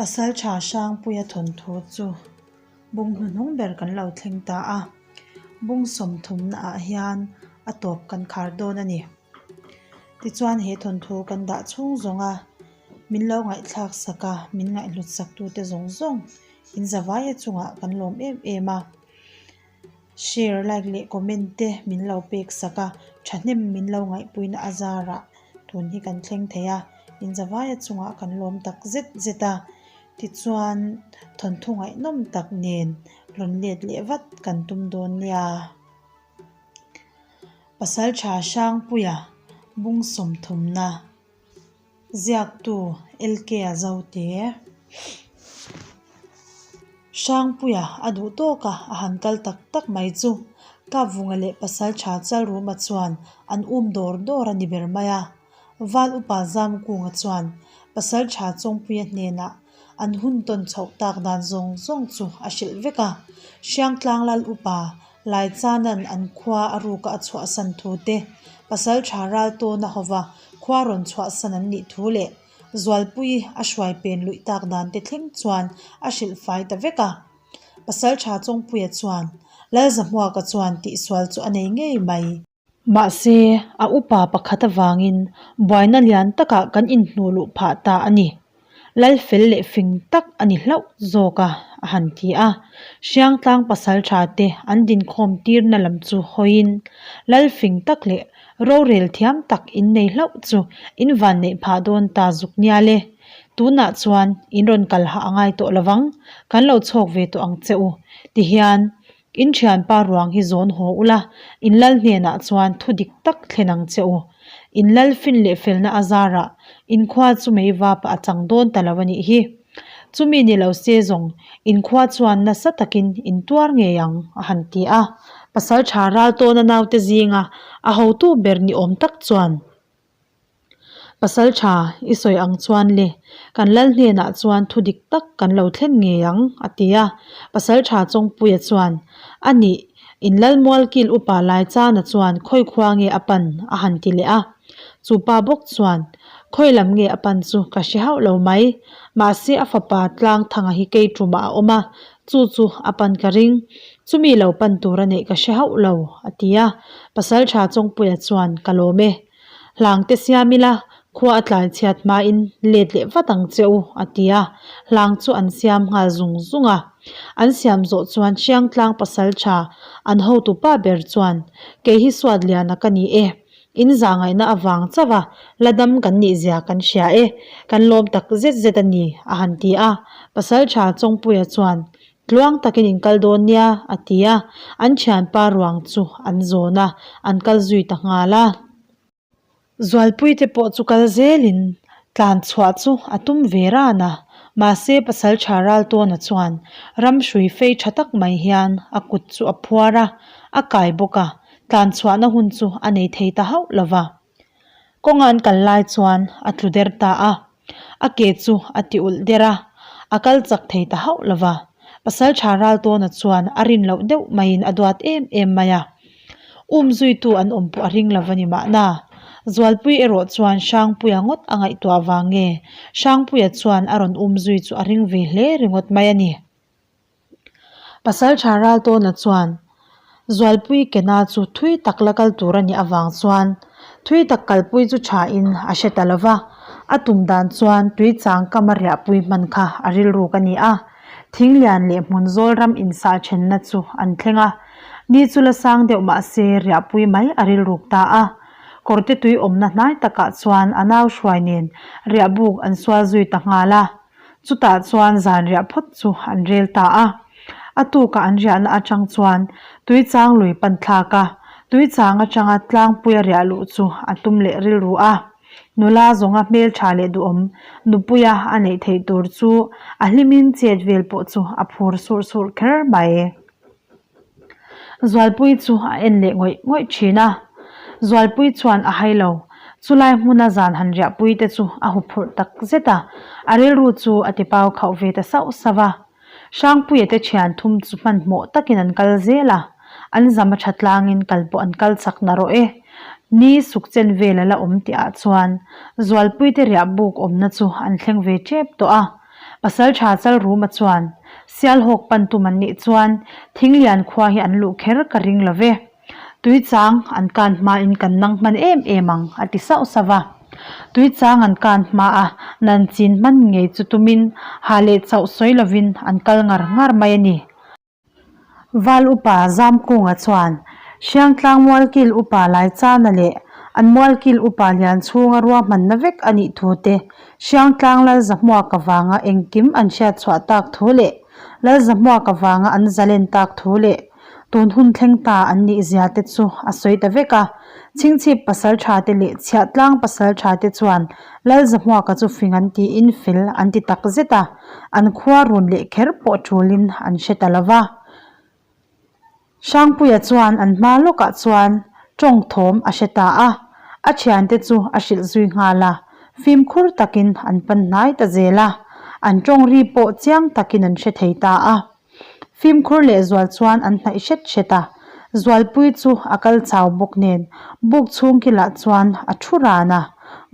Pasaltha Hrangpuia thawnthu chu bung hnuhnung ber kan lo thleng ta a, bung sawmthumna ah hian a tawp kan khar dawn a ni. Tichuan he thawnthu kan dah chhung zawng a, min lo ngaihthlak sak a, min ngaihhlut sak tute zawng zawng in zavaia chungah kan lawm em em a. Share, like leh comment te min lo pek sak a, thahnem min lo ngaihpuina a zarah tun hi kan thleng thei a, in zavaia chungah kan lawm tak zet zet a, tichuan thawnthu ngaihnawm tak nen rawn let leh vat kan tum dawn nia. Pasaltha Hrangpuia bung sawmthumna. Ziaktu LK a zote. Hrangpuia a duh tawk a, a han kal tak tak mai chu Kapvunga leh Pasaltha Chalruma chuan an um dawr dawr a ni ber mai a. Val upa Zamkunga chuan Pasaltha Chawngpuia hnenah an hun tawn chhoh tak dan zawng zawng chu a hrilh vek a. Hriangtlang Lal upa Laichanan an khua a ruka a chhuahsan thu te, Pasaltha Raltawna hova khua rawn chhuahsan an nih thu leh Zualpui a hruai pen luih tak dan te thleng chuan a hrilh fai ta vek a. Pasaltha Chawngpuia chuan Lalzahmuaka chuan tihsual chu a nei ngei mai. Mahse, a upa pakhat avangin buaina lian takah kan inhnuh luh phah ta a ni. Lal fel leh fing tak a ni hlauh zawk a, a han ti a. Hriangtlang pasal tha te an dinkhawm tirna lam chu hawiin, Lal fing tak leh rorel thiam tak innei hlauh chu in vanneih phah dawn ta zuk nia le. Tunah chuan in rawn kal hah a ngai tawh lovang, kan lo chhawk ve tawh ang che u, tihian In thianpa ruang hi zawn haw ula, in lal hnenah chuan thu dik tak thlen ang che u. In lal fin leh felna a zarah in khua chu mei vapah a chang dawn ta lo a nih hi. Chumi ni lo se zawng in khua chuan nasa takin in tuar ngei ang, a han ti a. Pasaltha Raltawna naute zinga a hotu ber ni awm tak chuan. Pasal tha, i sawi ang chuan le, kan lal hnenah chuan thu dik tak kan lo thlen ngei ang, a ti a. Pasal tha Chawngpuia chuan, A nih, in lal mualkil upa Laichana chuan khawi khua nge a pan? a han ti leh a. Chu pa bawk chuan, Khawi lam nge a pan chu ka hre hauh lo mai. Mahse a fapa Tlangthanga hi kei tumah a awm a, chu chu a pan ka ring. Chumi lo pan tur a neih ka hre hauh lo, a ti a. Pasal tha Chawngpuia chuan, Ka lawm e. Hlang te siam ila, khua a tlai chhiat hmain let leh vat ang che u, a ti a. Hlang chu an siam nghal zung zung a. An siam zawh chuan Hriangtlang pasal tha an hotu pa ber chuan, Kei hi Suatliana ka ni e. In zahngaihna avang chauh a, la dam kan nih zia kan hria e. Kan lawm tak zet zet a ni, a han ti a. Pasal tha Chawngpuia chuan, Tluang takin in kal dawn nia, a ti a, an thianpa ruang chu an zawn a, an kal zui ta nghal a. Zualpuite pawh chu kal zelin tlan chhuah chu a tum ve ran a, mahse pasal tha Raltawna chuan ram hrui fei tha tak mai hian a kut chu a phuar a, a kai bawk a, tlan chhuahna hun chu a nei thei ta hauh lo va. Kawnga an kal lai chuan a tlu der ta a, a ke chu a ti ulh der a, a kal chak thei ta hauh lo va. Pasal tha Raltawna chuan a rin loh deuh maiin a duat em em mai a. Um zuitu an awm pawh a ring lo va ni mahna. Zualpui erawh chuan Hrangpuia ngawt a ngaihtuah vang nge Hrangpuia chuan a rawn um zui chu a ring ve hle ringawt mai a ni. Pasal tha Raltawna chuan Zualpui Kena chu thui tak la kal tur a nih avang chuan thui tak kalpui chu thain a hre ta lo va, a tum dan chuan tui chang kam a riahpui hman kha a rilruk a ni a. Thinglian leh hmun zawl ram insah thenna chu an thleng a, ni chu la sang deuh mah se riahpui mai a rilruk ta a. Kawrte tui awmna hnai takah chuan a nau hruai nen riahbuk an sual zui ta nghal a. Chutah chuan zan riah phawt chu an rel ta a. A tukah an riahna atang chuan Tuichang lui pan thlak a, Tuichang atanga tlangpuia riah luh chu a tum leh rilru a. Nula zawnga hmeltha leh duhawm nupuia a neih theih tur chu a hlimin chet vel pawh chu a phur surh surh kher mai. Zualpui chu a en leh ngawih ngawih thin a, Zualpui chuan a hai lo. Chulai hmuna zan han riahpui te chu a huphurh tak zet a, a rilru chu a ti pau khauh ve ta sauh sauh a. Hrangpuia te thian thum chu hmanhmawh takin an kal zel a, an zam a tha tlangin kal pawh an kal chak na rawh e. Ni suk chen vel a la awm tih ah chuan Zualpui te riahbuk awmna chu an thleng ve tep tawh a. Pasalṭha Chalruma chuan, Sialhawk pan tum an nih chuan Thinglian khua hi an luh kher ka ring lo ve. Tuichang an kan hmain kan nang hman em em ang, a ti sauh sauh a. Tuichang an kan hma a, nan chin hman ngei chu tumin ha leh chauh sawi lovin an kal ngar ngar mai a ni. Val upa Zamkunga chuan Hriangtlang Mualkil upa Laichana leh an Mualkil upa Lianchhunga ruahmanna vek a nih thu te, Hriangtlang Lalzahmuak avanga engkim an hriatchhuah tak thu leh Lalzahmuak avanga an zalen tak thu leh Tun hun thleng ta an nih zia te chu a sawi ta vek a. Chhingchhip pasal tha te leh chhiahtlang pasal tha te chuan Lalzahmuaka chu fing an tiin fel an ti tak zet a, an khua run leh kher pawh tulin an hre ta lo va. Hrangpuia chuan an hma lawkah chuan tawng thawm a hre ta a, a thiante chu a hrilh zui nghal a, fimkhur takin an pan hnai ta zel a, an tawng ri pawh chiang takin an hre thei ta a. Fimkhur leh zual chuan an hnaih hret hret a, Zualpui chu a kal chau bawk nen buk chhung kilah chuan a thu ran a,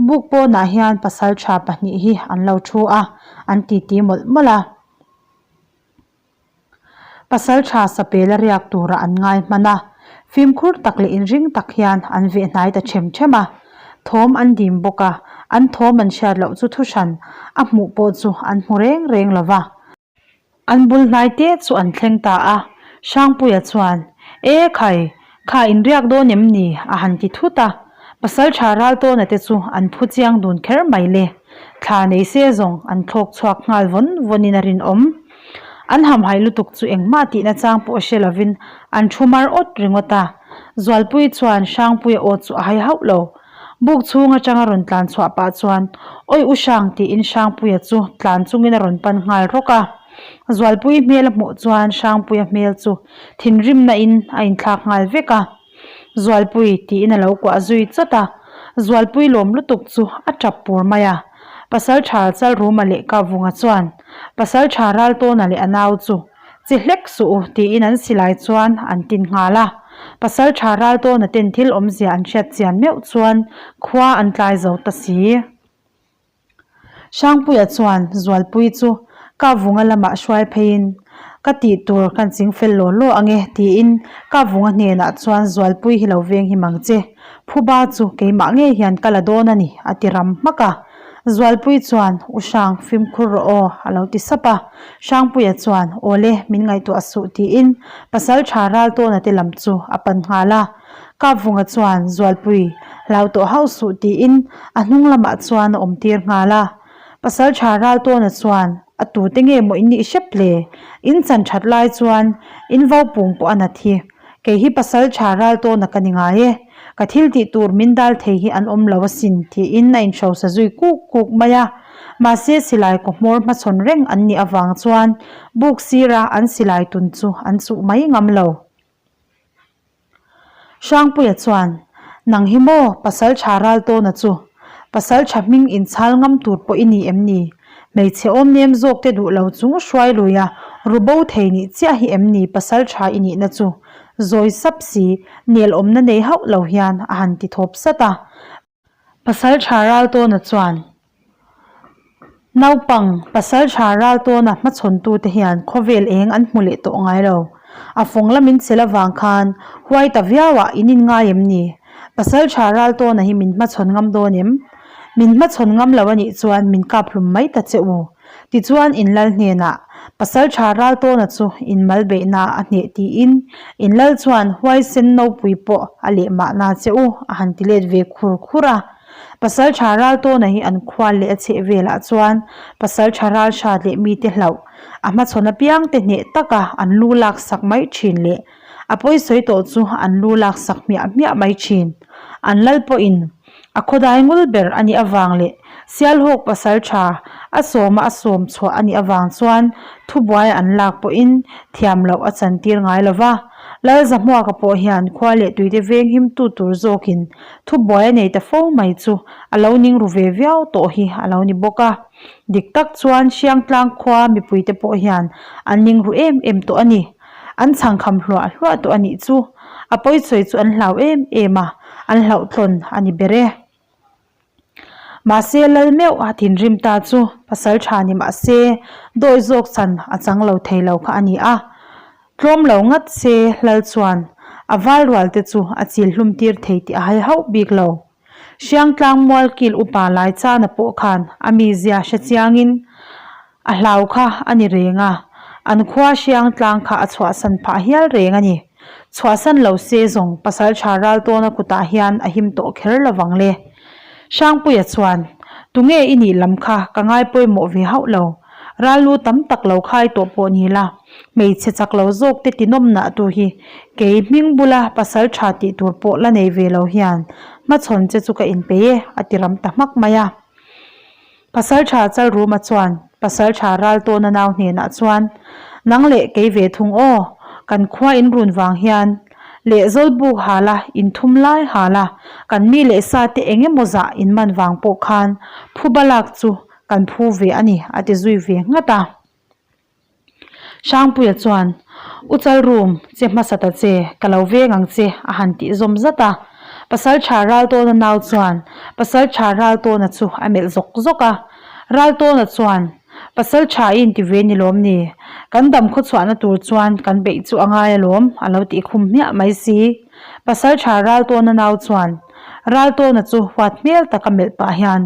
buk pawnah hian pasaltha pahnih hi an lo thu a, an titi mawlh mawlh a. Pasaltha sapel a riak turah an ngai hman a, fimkhur tak leh inring tak hian an veh hnai ta them them a, thawm an dim bawk a, an thawm an hriat loh chu thuhran a hmuh pawh chu an hmu reng reng lo va. An bul hnai te chu an thleng ta a, Hrangpuia chuan, E khai, kha in riak dawn em ni? a han ti thut a, Pasaltha Raltawna te chu an phu chiang dun kher mai le. Thla nei se zawng an thlawk chhuak nghal vawn vawnin a rinawm. An hamhaih lutuk chu engmah tihna chang pawh hre lovin an thu mar awt ringawt a, Zualpui chuan Hrangpuia aw chu a hai hauh lo. Buk chhung atanga rawn tlan chhuah pah chuan, Awi u Hrang tiin Hrangpuia chu tlan chungin a rawn pan nghal rawk a. Zualpui hmel a hmuh chuan Hrangpuia hmel chu thinrimna in a inthlak nghal vek a. Zualpui tiin a lo kuah zui chawt a. Zualpui lawm lutuk chu a tap pur mai a. Pasaltha Chalruma leh Kavunga chuan Pasaltha Raltawna leh a nau chu Chi hlek suh u, tiin an silai chuan an tin nghal a. Pasalṭha Raltawna ten thil awmzia an hriat chian meuh chuan khua an tlai zo ta si. Hrangpuia chuan Zualpui chu Kavunga lamah hruai pheiin, Ka tih tur kan ching fel law law ang e, tiin Kavunga hnenah chuan Zualpui hi lo veng him ang che, phuba chu keimah ngei hian ka la dawn a ni, a ti ram hmak a. Zualpui chuan, U Hrang, fimkhur rawh aw, a lo ti sap a. Hrangpuia chuan, Awle, min ngaihtuah suh, tiin pasal tha Raltawna te lam chu a pan nghal a. Kapvunga chuan, Zualpui, hlau tawh hauh suh, tiin a hnung lamah chuan a awm tir nghal a. Pasal tha Raltawna chuan, A tute nge maw in nih hrep le? In chan that lai chuan in vaupung pawh a nat hi. Kei hi pasal tha Raltawna ka ni ngai e. Ka thil tih tur min dal thei hi an awm lo asin tiin a inhrosa zui kuk kuk mai a. Mahse silai kaw hmawr hmachhawn reng an nih avang chuan buk sira an silai tun chu an chuh mai ngam lo. Hrangpuia chuan, Nang hi maw pasal tha Raltawna chu? Pasal tha hming inchhal ngam tur pawh i ni em ni? Hmeichhe awm nem zawk te duh lo chung hruai lui a, ru bo thei nih chiah hi em ni pasal tha i nihna chu? Zawi sap si, nel awmna nei hauh lo hian a han ti thawp sat a. Pasal tha Raltawna chuan, Naupang, pasal tha Raltawna hmachhawntute hian khawvel eng an hmu leh tawh ngai lo. A fawng lamin chel avang khan huai ta viauah in inngai em ni? Pasal tha Raltawna hi min hmachhawn ngam dawn em? Min hmachhawn ngam lo a nih chuan min kap hlum mai ta che u. Tichuan in lal hnenah, Pasal tha Raltawna chu in mal beihna a hneh tiin in lal chuan huaisen nopui pawh a leh mahna che u a han ti let ve khur khur a. Pasal tha Raltawna hi an khual leh a chheh velah chuan pasal tha Ralhrat leh mite hlauh a hmachhawn apiangte hneh taka an lu laksak mai thin leh a pawisawi tawh chu an lu laksak hmiah hmiah mai thin. An lal pawhin A khawdai ngul ber a nih avang leh Sialhawk pasal tha a sawma a sawm chhuah a nih avang chuan thubuai an lak pawhin thiam loh a chantir ngai lo va. Lalzahmuaka pawh hian khua leh tuite veng himtu tur zawkin thubuai a nei ta fo mai chu a lo ning ru ve viau tawh hi a lo ni bawk a. Dik tak chuan Hriangtlang khua mipuite pawh hian an ning ru em em tawh a ni. An chhangkham hluah hluah tawh a nih chu. A pawisawi chu an hlau em em a, an hlauhthlawn a ni ber e. Mahse lal meuh a thinrim ta chu pasal tha ni mahse dawi zawk chan a chang lo thei lo kha a ni a. Tlawm lo ngat se lal chuan a val rual te chu a chil hlum tir thei tih a hai hauh bik lo. Hriangtlang mualkil upa Laichana pawh khan a mizia hre chiangin a hlau kha a ni reng a, an khua Hriangtlang kha a chhuahsan phah hial reng a ni. Chhuahsan lo se zawng Pasaltha Raltawna kutah hian a him tawh kher lovang le. Hrangpuia chuan, Tunge i nih lam kha ka ngai pawimawh ve hauh lo. Rallu tam tak lo khai tawh pawh ni la, hmeichhe chak lo zawk te tinawmnah tu hi kei hming bula pasal tha tih tur pawh la nei ve lo hian hmachhawn che chu ka inpeih e, a ti ram ta hmak mai a. Pasal tha Chalruma chuan pasal tha Raltawna nau hnenah chuan, Nang leh kei ve thung aw, kan khua in run vang hian leh Zawlbuk hala inthum lai hala kan mi leh sa te eng emaw zah inman vang pawh khan phuba lak chu kan phu ve a ni a ti zui ve nghat a. Hrangpuia chuan, U Chalrum, che hmasa ta che, ka lo veng ang che a han tih zawm zat a. Pasaltha Raltawna nau chuan Pasaltha Raltawna chu a melh zawk zawk a. Raltawna chuan, Pasaltha i inti ve ni lawm ni? Kan dam khawchhuahna tur chuan kan beih chu a ngai alawm a lo tih khum hmiah mai si. Pasaltha Raltawna nau chuan, Raltawna chu huat hmel taka melh pah hian,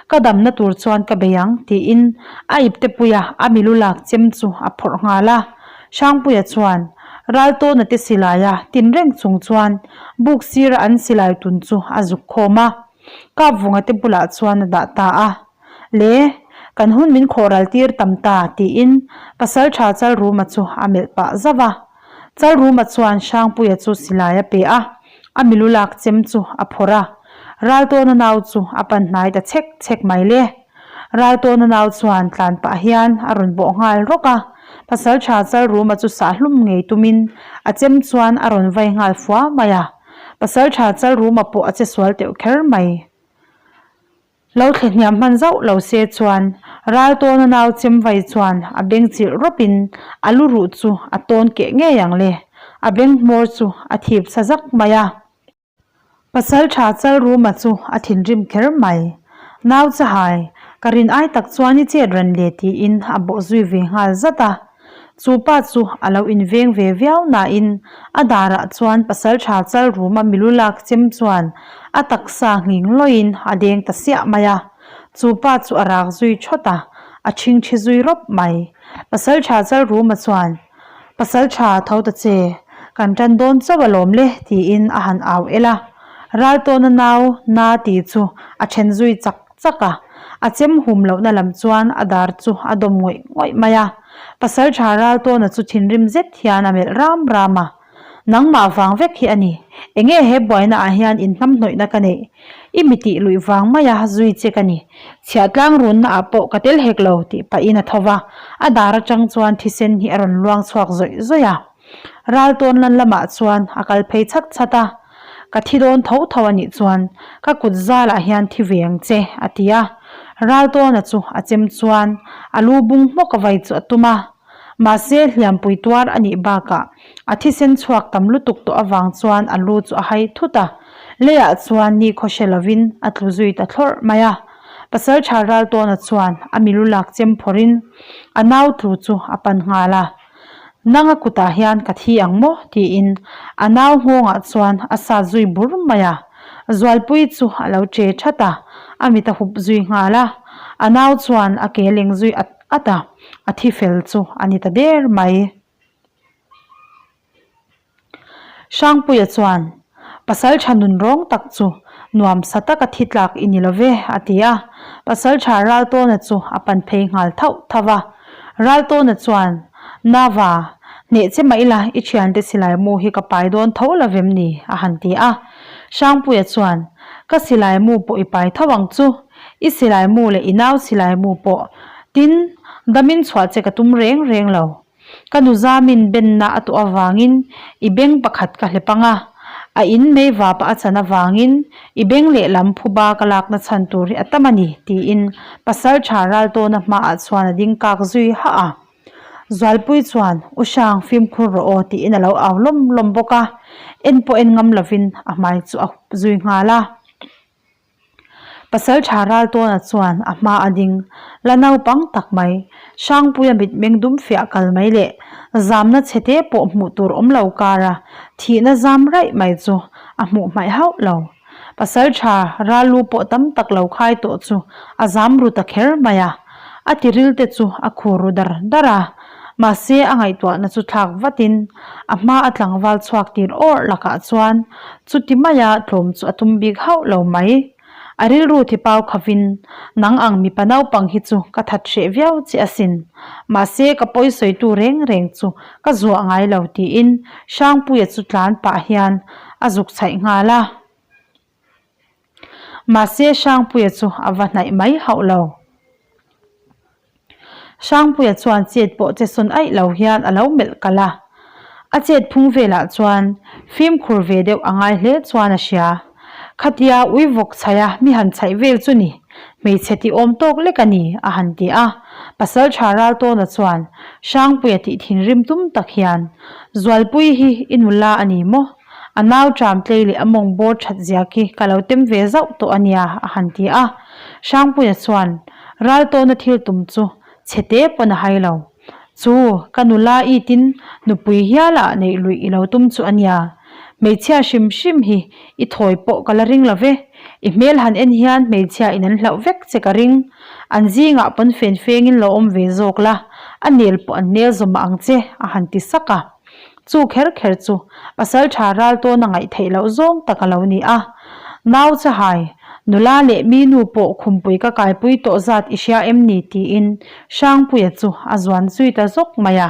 Ka damna tur chuan ka bei ang, tiin a iptepuia a milu lak chem chu a phawrh nghal a. Hrangpuia chuan, Raltawna te silaia tin reng chung chuan buk sira an silai tun chu a zuk khawm a. Kapvunga te bulah chuan a dah ta a. Le, kan hun min khawhral tir tam ta, tiin Pasaltha Chalruma chu a melh pah zauh a. Chalruma chuan Hrangpuia chu silai a pe a, a milu lak chem chu a phawrh a. Raltawna nau chu a pan hnai ta chhek chhek mai le. Raltawna nau chuan tlan pah hian a rawn bawh nghal rawk a, Pasaltha Chalruma chu sah hlum ngei tumin a chem chuan a rawn vai nghal fua mai a. Pasaltha Chalruma pawh a che sual teuh kher mai. Lo thle hniam hman zauh lo se chuan Raltawna nau chem vai chuan a beng chilh rawpin a lu ruh chu a tawn keh ngei ang le, a beng hmawr chu a thip sa zak mai a. Pasaltha Chalruma chu a thinrim kher mai. Nau chahai, ka rin ai tak chuan i chet ran le tiin a bawh zui ve nghal zat a. Chu pa chu a lo inveng ve viau nain a darah chuan pasaltha Chalruma milu lak chem chuan a taksa nghing lawiin a deng ta siah mai a. Chu pa chu a rak zui thawt a, a chhingchhi zui rawp mai. Pasaltha Chalruma chuan, Pasaltha tho ta che, kan tan dawn chauh alawm le tiin a han au el a. Raltawna nau na tih chu a then zui chak chak a, a chem hum lohna lam chuan a dar chu a dawm ngawih ngawih mai a. Pasaltha Raltawna chu thinrim zet hian a melh ram ram a, Nangmah vang vek hi a ni, enge he buaina ah hian inhnamhnawihna ka neih? I mi tih luih vang maia zui che ka ni, chhiahtlang runna ah pawh ka tel hek lo tih pahin a tho va, a dar atang chuan thisen hi a rawn luang chhuak zawih zawih a. Ral tawn lan lamah chuan a kal phei chhat chhat a, Ka thi dawn tho tho a nih chuan ka kut zalah hian thi ve ang che, a ti a. Ral tawna chu a chem chuan a lu bung hmawk a vai chu a tum a. Mahse hliampui tuar a nih bakah a thisen chhuak tam lutuk tawh avang chuan a lu chu a hai thut a. Leiah chuan ni khaw hre lovin a tlu zui ta thlawrh mai a. Pasaltha Ral tawna chuan a milu lak chem phawrhin a nau tlu chu a pan nghal a. Nanga kutah hian ka thi ang maw? tiin a nau nghawngah chuan a sat zui bur mai a. Zualpui chu a lo che that a, a mit a hup zui nghal a. A nau chuan a ke leng zui at at a, a thi fel chu a ni ta der mai. Hrangpuia chuan, Pasal tha nun rawng tak chu nuam sa taka thi tlak i ni lo ve, a ti a. Pasal tha Raltawna chu a pan phei nghal thauh thauh a. Raltawna chuan, Nava, hneh che mah ila i thiante silai mu hi ka pai dawn tho lo vem ni? a han ti a. Hrangpuia chuan, Ka silai mu pawh i pai tho ang chu, i silai mu leh i nau silai mu pawh, tin, damin chhuah che ka tum reng reng lo. Ka nu Zamin benna a tuah avangin i beng pakhat ka hlep ang a, a in mei vapa a chan avangin i beng lehlam phuba ka lakna chhan tur hi a tam a ni, tiin pasal tha Raltawna hmaah chuan a ding kak zui hah a. Zualpui chuan, U Hrang, fimkhur rawh aw, tiin a lo au lawm lawm bawk a, en pawh en ngam lovin a hmai chu a hup zui nghal a. Pasalṭha Raltawna chuan a hma a ding la naupang tak mai, Hrangpuia mitmeng dum fiah kal mai leh zamna chhete pawh hmuh tur awm lo kara thihna zam raih mai chu a hmuh hmaih hauh lo. Pasalṭha Rallu pawh tam tak lo khai tawh chu a zam ru ta kher mai a, a tiril te chu a khur ru dar dar a. Mahse a ngaihtuahna chu thlak vatin a hma a tlangval chhuak tir awrh lakah chuan chuti maia tlawm chu a tum bik hauh lo mai. A rilru thipau khavin, Nang ang mipa naupang hi chu ka that hreh viau che asin. Mahse ka pawi sawitu reng reng chu ka zuah ngai lo tiin Hrangpuia chu tlan pah hian a zuk chhaih nghal a. Mahse Hrangpuia chu a va hnaih mai hauh lo. Hrangpuia chuan chet pawh che sawn aih lo hian a lo melh kalh a. A chet phung velah chuan fimkhur ve deuh a ngai hle chuan a hria. Khatia ui vawk chhaih a mi han chhaih vel chu ni, hmeichhe tih awm tawk lek a ni a han ti a. Pasaltha Raltawna chuan Hrangpuia tih thinrim tum tak hian, Zualpui hi i nula a ni maw? A nau ṭam tlei leh a mawng bawr ṭhat zia khi ka lo tem ve zauh tawh a nia, a han ti a. Hrangpuia chuan, Raltawna thil tum chu chhe te pawn a hai lo. Chu, ka nula i tin nupui hialah neih luih i lo tum chu a nia. Hmeichhia hrim hrim hi i thawi pawh ka la ring lo ve. I hmel han en hian hmeichhia in an hlauh vek che ka ring. An zingah pawn fen fengin lo awm ve zawk la, a nel pawh an nel zawm ang che, a han ti sak a. Chu kher kher chu pasal tha ral tawn a ngaih theih loh zawng tak a lo ni a. Nau chahai, nula leh mi nu pawh khumpui ka kaipui tawh zat i hria em ni tiin Hrangpuia chu a zuan zui ta zawk mai a.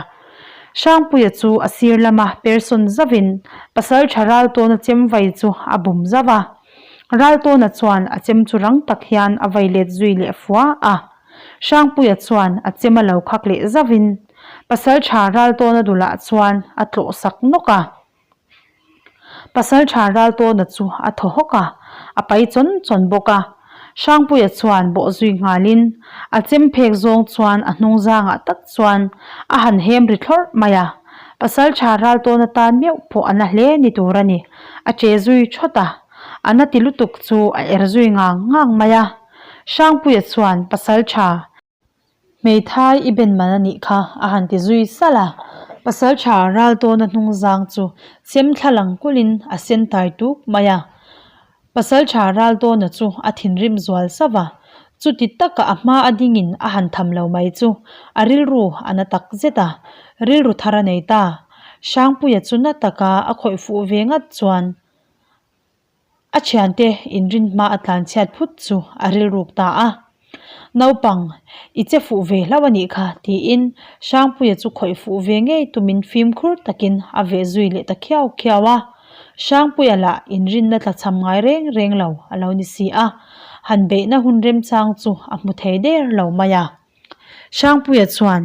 Hrangpuia chu a sir lama persawn zauhin pasal tha ral tawna chem vai chu a bum zauh a. Ral tawna chuan a chem chu rang tak hian a vai let zui leh fua a. Hrangpuia chuan a chem a lo khak leh zauhin Pasalṭha Raltawna dulah chuan a tlawh sak nawk a. Pasalṭha Raltawna chu a thaw hawk a, a pai chawn chawn bawk a. Hrangpuia chuan bawh zui nghalin a chem phek zawng chuan a hnung zangah tak chuan a han hem ri thlawrh mai a. Pasalṭha Raltawna tan meuh pawh a na hle ni tur a ni. A che zui thawt a, a na ti lutuk chu a er zui ngang ngang mai a. Hrangpuia chuan Pasalṭha Hmeithai i ben man a nih kha, a han ti zui salh a. Pasalṭha Raltawna hnung zang chu chem thla lang kulhin a sen tai tuk mai a. Pasalṭha Raltawna chu a thinrim zual sauh a, chuti taka a hma a dingin a han tham lo mai chu a rilru a na tak zet a, rilru thar a nei ta. Hrangpuia chu na taka a khawih fuh ve ngat chuan A thiante inrin hma a tlan chhiat phut chu a rilruk ta a. Naupang, i che fuh ve hlauh a nih kha, tiin Hrangpuia chu khawih fuh ve ngei tumin fimkhur takin a veh zui leh ta khiau khiau a. Hrangpuia lah inrinna tla cham ngai reng reng lo a lo ni si a, han beihna hun remchang chu a hmu thei der lo mai a. Hrangpuia chuan,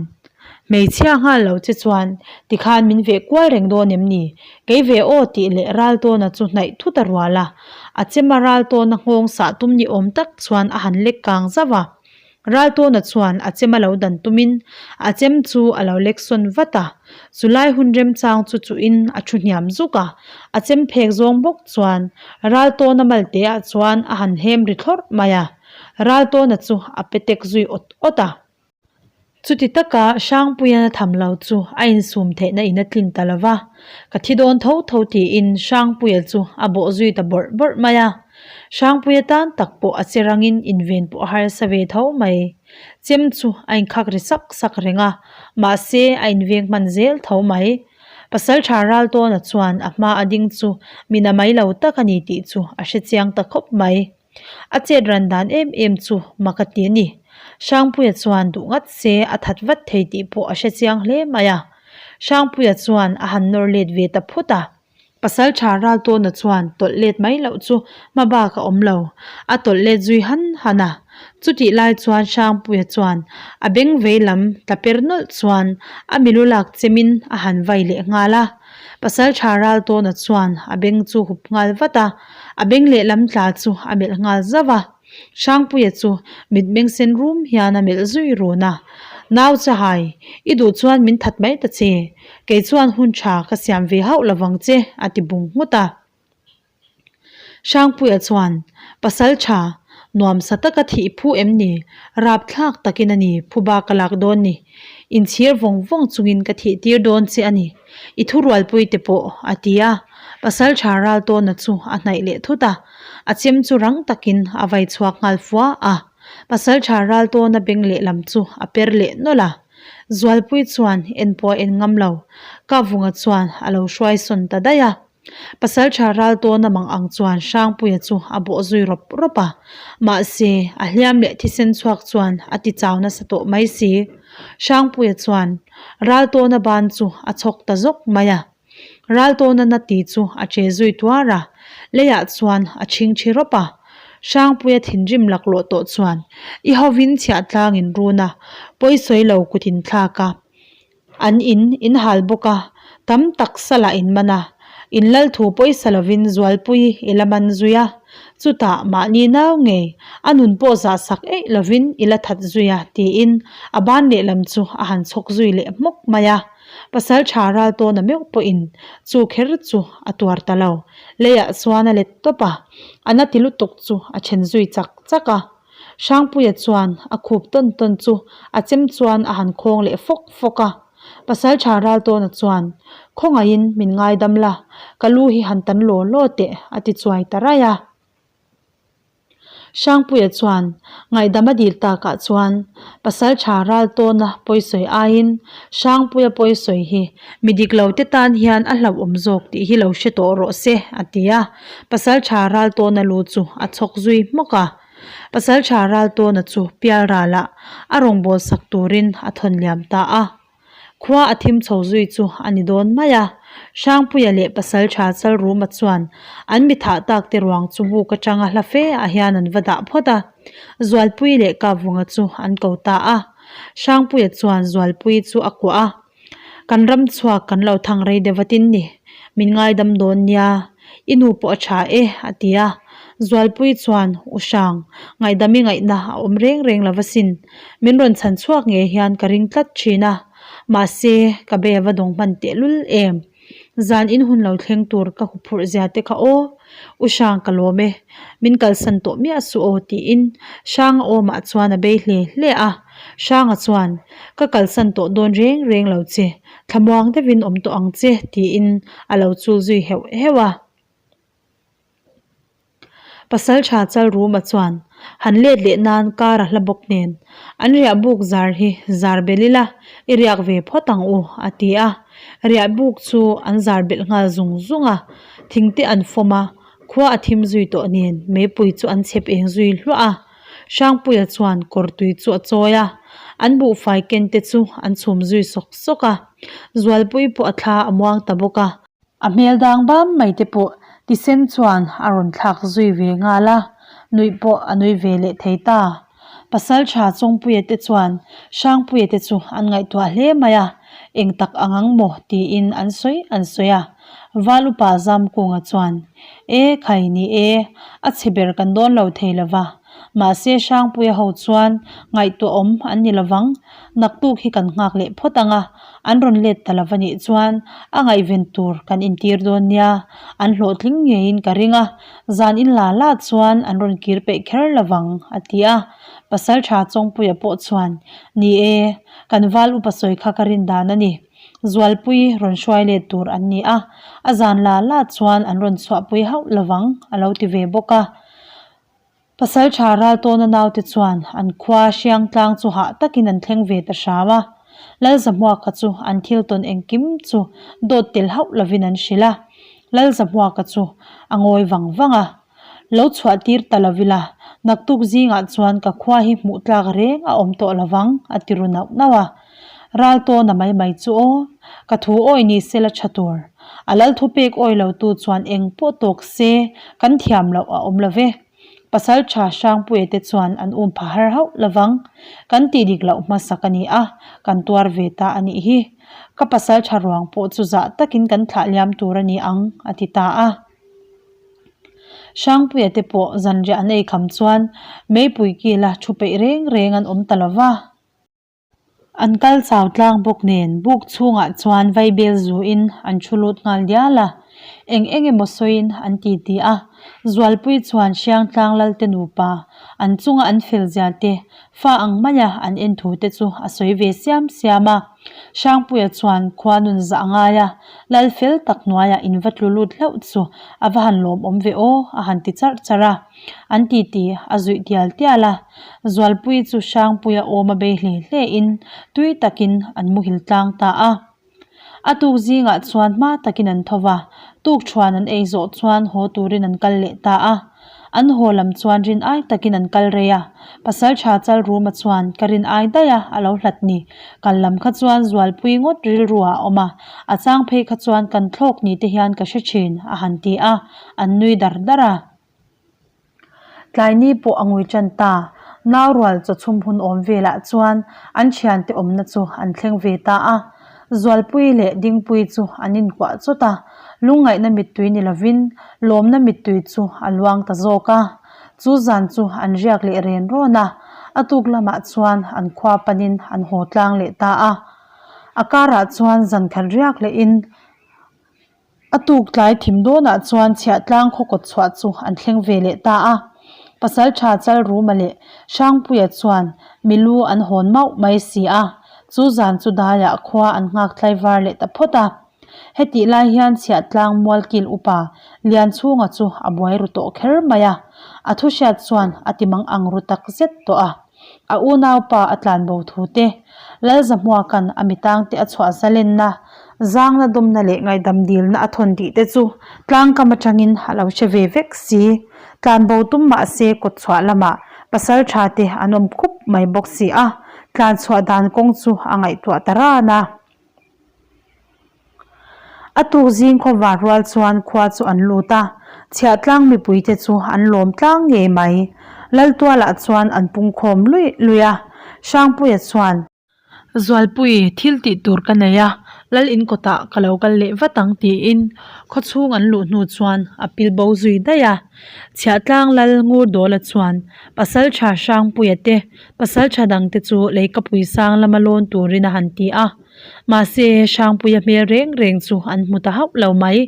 Hmeichhia nghal lo che chuan tikhan min veh kual reng dawn em ni? Kei ve aw tih leh Raltawna chu hnaih thut a rual a, a chema Raltawna nghawng sah tum ni awm tak chuan a han lek kang zauh a. Raltawna chuan a chema lo dan tumin a chem chu a lo lek sawn vat a, chulai hun remchang chu chuhin a thu hniam zuk a, a chem phek zawng bawk chuan Raltawna malteah chuan a han hem ri thlawrh mai a. Raltawna chu a pe tek zui awt awt a. Chuti taka Hrangpuian a tham lo chu a insum theihna in a tlin ta lo va, ka thi dawn tho tho tiin Hrangpuia chu a bawh zui ta bawrh bawrh mai a. Hrangpuia tan tak pawh a che rangin inven pawh a harsa ve tho mai. Chem chu a inkhak ri sak sak reng a, mahse a inveng hman zel tho mai. Pasalṭha Raltawna chuan a hma a ding chu mi na mai lo tak a ni tih chu a hrechiang ta khawp mai. A chet ran dan em em chu mak a ti a ni. Hrangpuia chuan duh ngat se a that vat thei tih pawh a hre chiang hle mai a. Hrangpuia chuan a han nawr let ve ta phut a. Pasalṭha Raltawna chuan tawlh let mai loh chu hma bak a awm lo. A tawlh let zui han han a. Chutih lai chuan Hrangpuia chuan a beng vei lam tla per nawlh chuan a milu lak chemin a han vai leh nghal a. Pasalṭha Raltawna chuan a beng chu hup nghal vat a, a beng lehlam tla chu a melh nghal zauh a. Hrangpuia chu mitmeng sen rum hian a melh zui run a, Nau Chahai, i duh chuan min that mai ta che, kei chuan hun ṭha ka siam ve hauh lovang che, a ti bung nghut a. Hrangpuia chuan, Pasal tha, Nuamsa taka thih phu em ni? Rapthlak takin a ni, phuba ka lak dawn ni. Inchhir vawng vawng chungin ka thih tir dawn che a ni. I thurualpui te pawh, a ti a. Pasalṭha Raltawna chu a hnaih leh thut a, a chem chu rang takin a vai chhuak nghal fua a. Pasalṭha Raltawna beng lehlam chu a per leh nawlh a. Zualpui chuan en pawh a en ngam lo. Kavunga chuan a lo hruai sawn ta daih a. Pasalṭha Raltawna mang ang chuan Hrangpuia chu a bawh zui rawp rawp a. Mahse, a hliam leh thisen chhuak chuan a ti chau nasa tawh mai si. Hrangpuia chuan Raltawna ban chu a chhawk ta zawk mai a. Raltawna na ti chu a che zui tuar a, leiah chuan a chhingchhi rawp a. Hrangpuia thinrim laklawh tawh chuan i hovin chhiahtlangin run a, pawisawi lo kut in thlak a. An in in hal bawk a, tam tak salah in man a, in lal thu pawisa lovin Zualpui i la man zui a, chutah mahni nau ngei a nun pawh zah sak eih lovin i la that zui a tiin a ban lehlam chu a han chhawk zui leh hmawk mai a. Pasal tha ral tawna meuh pawhin chu kher chu a tuar ta lo, leiah chuan a let tawp a, a na ti lutuk chu a then zui chak chak a. Hrangpuia chuan a khup tawn tawn chu a chem chuan a han khawng leh fawk fawk a. Pasaltha Raltawna chuan, Khawngaihin min ngaidam la, ka lu hi han tan law law teh a ti chuai ta raih a. Hrangpuia chuan ngaihdam a dil takah chuan Pasaltha Raltawna pawisawi aiin Hrangpuia pawisawi hi mi dik lo te tan hian a hlauhawm zawk tih hi lo hre tawh rawh se a ti a. Pasaltha Raltawna lu chu a chhawk zui hmawk a. Pasaltha Raltawna chu pialralah a rawngbâwl sak turin a thawn liam ta a. Khua a thim chho zui chu a ni dawn mai a. Hrangpuia leh Pasaltha Chalruma chuan an mi thah tak te ruang chu buk atanga hla fe ah hian an va dah phawt a. Zualpui leh Kapvunga chu an ko ta a. Hrangpuia chuan Zualpui chu a kuah a. Kan ram chhuak kan lo thang rei deuh vatin ni, min ngaidam dawn nia, i nu pawh a tha e, a ti a. Zualpui chuan, U Hrang, ngaihdam i ngaihna a awm reng reng lo asin, min rawn chhan chhuak ngei hian ka ring tlat thin a, mahse, ka bei a va dawng hman tehlul em. Zan in hun lo thleng tur ka huphurh zia te kha aw, U Hrang ka lawm e, min kalsan tawh miah suh aw tiin Hranga awmah chuan a bei hle hle a. Hranga chuan, Ka kalsan tawh dawn reng reng lo che, thlamuang deuhin awm tawh ang che tiin a lo chul zui heuh heuh a. Pasalṭha Chalruma chuan han let leh nan kar a hla bawk nen, An riah buk zar hi zar belh ila i riak ve phawt ang u, a ti a. Riah buk chu an zar belh nghal zung zung a, thingte an fawm a, khua a thim zui tawh nen meipui chu an chhep eng zui hluah a. Hrangpuia chuan kawr tui chu a chawi a, an buhfai ken te chu an chhum zui sawk sawk a. Zualpui pawh a thla a muang ta bawk a. A hmel dang bam mai te pawh tisen chuan a rawn thlak zui ve nghal a, nuih pawh a nui ve leh thei ta. Pasaltha Chawngpuia te chuan Hrangpuia te chu an ngaihtuah hle mai a, eng tak ang ang maw tiin an sawi an sawi a. Val upa Zamkunga chuan, E khai ni e, a chhe ber kan dawn lo thei lo va, mahse Hrangpuia ho chuan ngaihtuah awm an ni lo vang, naktuk hi kan nghak leh phawt ang a, An rawn let ta lova nih chuan a ngaihven tur kan intir dawn nia, an hlawhtling ngeiin ka ring a, zan in la la chuan an rawn kir peih kher lovang, a ti a. Pasaltha Chawngpuia pawh chuan, Ni e, kan val upa sawi kha ka rin dan a ni. Zualpui rawn hruai let tur an ni a, a zan la la chuan an rawn chhuahpui hauh lovang, a lo ti ve bawk a. Pasalṭha Raltawna naute chuan an khua Hriangtlang chu hah takin an thleng ve ta hram a. Lalzahmuaka chu an thil tawn engkim chu dawt tel hauh lovin an hrilh a. Lalzahmuaka chu a ngawi vang vang a. Lo chhuah tir ta lo ila, naktuk zingah chuan ka khua hi hmuh tlak reng a awm tawh lovang, a ti ru nauh nauh a. Raltawna mai mai chu aw, ka thu awi ni se la tha tur. A lal thupek awi lo tu chuan eng pawh tawk se kan thiam loh a awm lo ve. Pasal tha Hrangpuia te chuan an um pha har hauh lovang. Kan tih dik loh hmasak a ni a, kan tuar ve ta a nih hi. Ka pasal tha ruang pawh chu zah takin kan thlah liam tur a ni ang, a ti ta a. Hrangpuia te pawh zanriah an ei kham chuan meipui kila thu peih reng reng an awm ta lova. An kal chau tlang bawk nen buk chhungah chuan vaibel zuin an thu lut nghal dial a, eng eng emaw sawiin an ti ti a. Zualpui chuan Hriangtlang Lalte nupa an chunga an fel zia te, fa ang maia an en thu te chu a sawi ve siam siam a. Hrangpuia chuan khua nun zah a ngai a, Lal fel tak hnuaiah in va tlu lut hlauh chu a va han lawmawm ve aw a han ti charh charh a. An titi a zuih tial tial a, Zualpui chu Hrangpuia awm a bei hle hle in tui takin an muhil tlang ta a. A tuk zingah chuan hma takin an tho va, tuk thuan an ei zawh chuan haw turin an kal leh ta a. An haw lam chuan rin ai takin an kal rei a, pasal tha chal ruma chuan ka rin ai daih a a lo hlat ni. Kal lam kha chuan zualpui ngawt rilru ah a awm a, a chang phei kha chuan kan thlawk ni te hian ka hre thin a han ti a, an nui dar dar a. Tlaini pawh a ngui tan ta. Naurual chawchhum hun awm velah chuan an thiante awmna chu an thleng ve ta a. Zualpui leh Dingpui chu an inkuah chawt a, lungngaihna mittui ni lovin lawmna mittui chu a luang ta zawk a. Chu zan chu an riak leh ren rawn a, a tuk lamah chuan an khua panin an haw tlang leh ta a. A karah chuan zan khat riak lehin A tuk tlai thim dawnah chuan chhiahtlang khaw kawt chhuah chu an thleng ve leh ta a. Pasaltha Chalruma leh Hrangpuia chuan milu an hawn mauh mai si a, chu zan chu daiah khua an nghak tlaivar leh ta phawt a. Hetih lai hian chhiahtlang mualkil upa Lianchhunga chu a buai ru tawh kher mai a, a thu hriat chuan a ti mang ang ru tak zet tawh a. A unaupa a tlanbo thu te, Lalzahmuaka'n a mitangte a chhuah zalenna, zangna dawmna leh ngaihdam dilna a thawn tih te chu tlangkam atangin a lo hre ve vek si. Tlanbo tum mah se kawtchhuah lamah pasal tha te an awm khup mai bawk si a, tlanchhuah dan kawng chu a ngaihtuah ta ran a. A tuk zing khawvar rual chuan khua chu an lut a, chhiahtlang mipuite chu an lawm tlang ngei mai. Laltualah chuan an pungkhawm luih luih a, Hrangpuia chuan. Zualpui, thil tih tur ka nei a, Lal in kawtah ka lo kal leh vat ang tiin khawchhung an luh hnu chuan a pil bo zui daih a. Chhiahtlang Lal Ngurdawla chuan Pasaltha Hrangpuia te, Pasaltha dangte chu leikapui sang lama lawn turin a han ti a. Mahse, Hrangpuia hmel reng reng chu an hmu ta hauh lo mai.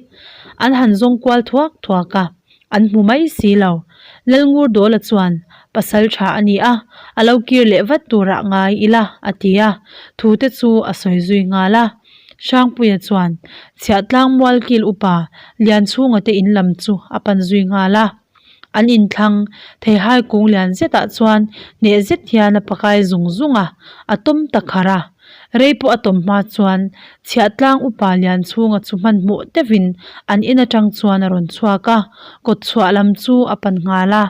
An han zawng kual thuak thuak a, an hmu mai si lo. Lalngurdawla chuan, Pasal tha a ni a, a lo kir leh vat turah ngai ila, a ti a, thu te chu a sawi zui nghal a. Hrangpuia chuan, Chhiahtlang Mualkil upa Lianchhunga te in lam chu a pan zui nghal a. An inthlang theihai kung lian zetah chuan hneh zet hian a pakai zung zung a, a tawm ta kharh a. Rei pawh a tawm hma chuan chhiahtlang upa lian chhunga chu hmanhmawh deuhin an in atang chuan a rawn chhuak a, kawt chhuah lam chu a pan nghal a.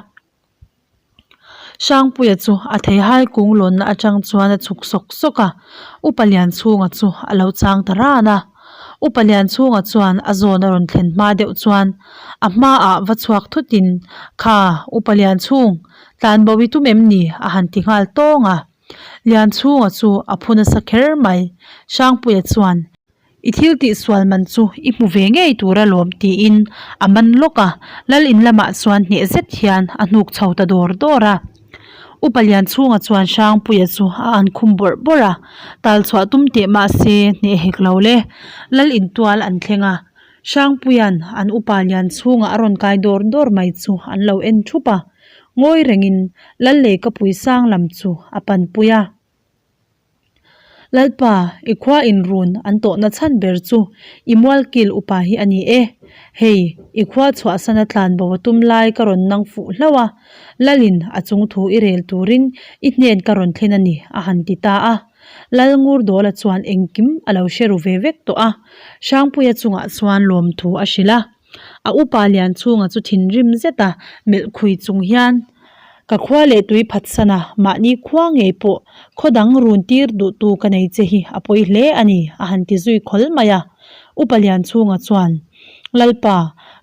Hrangpuia chu a theihai kung lawnna atang chuan a chhuk sawk sawk a, Upa Lianchhunga chu a lo chang ta ran a. Upa Lianchhunga chuan a zawn a rawn thlen hma deuh chuan a hmaah va chhuak thutin, Kha, Upa Lianchhung, tlanbo i tum em ni? a han ti nghal tawng a. Lianchhunga chu a phu nasa kher mai. Hrangpuia chuan. I thil tih sual man chu i hmu ve ngei tur alawm tiin a man lawk a, lal in lamah chuan hneh zet hian a hnuk chho ta dawr dawr a. Upa Lianchhunga chuan Hrangpuia chu a an khum bawrh bawrh a, tal chhuah tum teh mahse hneh hek lo le. Lal in tual an thleng a, Hrangpuia'n an upa Lianchhunga a rawn kai dawr dawr mai chu an lo en thup a, ngawi rengin lal leikapui sang lam chu a panpui a. Lalpa, i khua inrun an tawhna chhan ber chu i mualkil upa hi a ni e. Hei, i khua chhuahsana tlanbo a tum lai ka rawn nang fuh hlauh a, Lalin a chung thu i rel turin i hnen ka rawn thlen a ni, a han ti ta a. Lal Ngurdawla chuan engkim a lo hre ru ve vek tawh a, Hrangpuia chungah chuan lawmthu a hrilh a. A upa Lianchhunga chu thinrim zet a melh khui chung hian, Ka khua leh tui phatsan a, mahni khua ngei pawh khaw dang run tir duhtu ka nei che hi a pawi hle a ni, a han ti zui khawl mai a. Upa Lianchhunga chuan, Lalpa,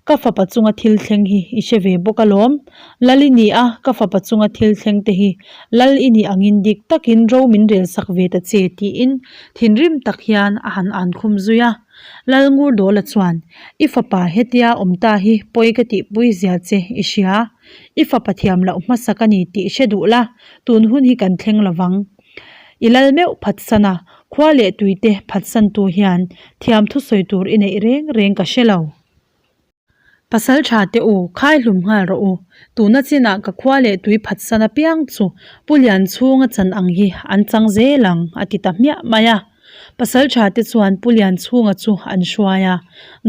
ka fapa chunga thil thleng hi i hre ve bawk alawm. Lal i ni a, ka fapa chunga thil thleng te hi Lal i nih angin dik takin ro min rel sak ve ta che, tiin thinrim tak hian a han ankhum zui a. Lalngurdawla chuan, I fapa hetia awm ta hi pawi ka tihpui zia che i hria. I fapa thiam loh hmasak a ni tih hre duh la, tun hun hi kan thleng lo vang. I lal meuh phatsan a, khua leh tuite phatsantu hian thiam thusawi tur i neih reng reng ka hre lo. Pasalṭha te u, khai hlum nghal rawh u. Tuna chinah ka khua leh tui phatsan apiang chu Pu Lianchhunga chan ang hi an chang zel ang, a ti ta hmiah mai a. Pasalṭha te chuan Pu Lianchhunga chu an hruai a,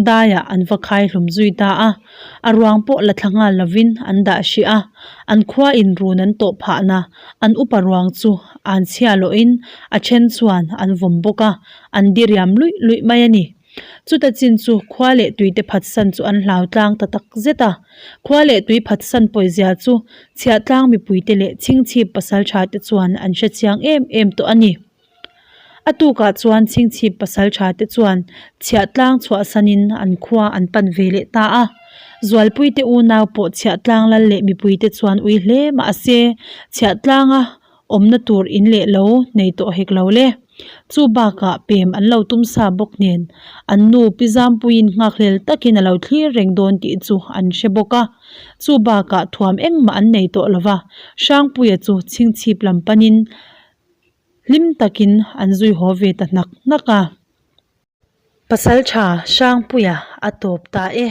daiah an va khai hlum zui ta a. A ruang pawh la thla nghal lovin an dah hrih a, an khua in run an tawh phahna an upa ruang chu an chhia lawhin a then chuan an vawm bawk a, an diriam luih luih mai a ni. Chuta chin chu khua leh tuite phatsan chu an hlau tlang ta tak zet a. Khua leh tui phatsan pawizia chu chhiahtlang mipuite leh chhingchhip pasaltha te chuan an hre chiang em em tawh a ni. A tukah chuan chhingchhip pasaltha te chuan chhiahtlang chhuahsanin an khua an pan ve leh ta a. Zualpuite unau pawh chhiahtlang lal leh mipuite chuan ui hle mahse chhiahtlanga awmna tur in leh lo nei tawh hek lo le. Chu bakah pem an lo tum sa bawk nen an nu pi Zampuiin nghakhlel takin a lo thlir reng dawn tih chu an hre bawk a. Chu bakah thuam engmah an nei tawh lo va, Hrangpuia chu chhingchhip lam panin hlim takin an zui haw ve ta hnak hnak a. Pasaltha Hrangpuia a tawp ta e.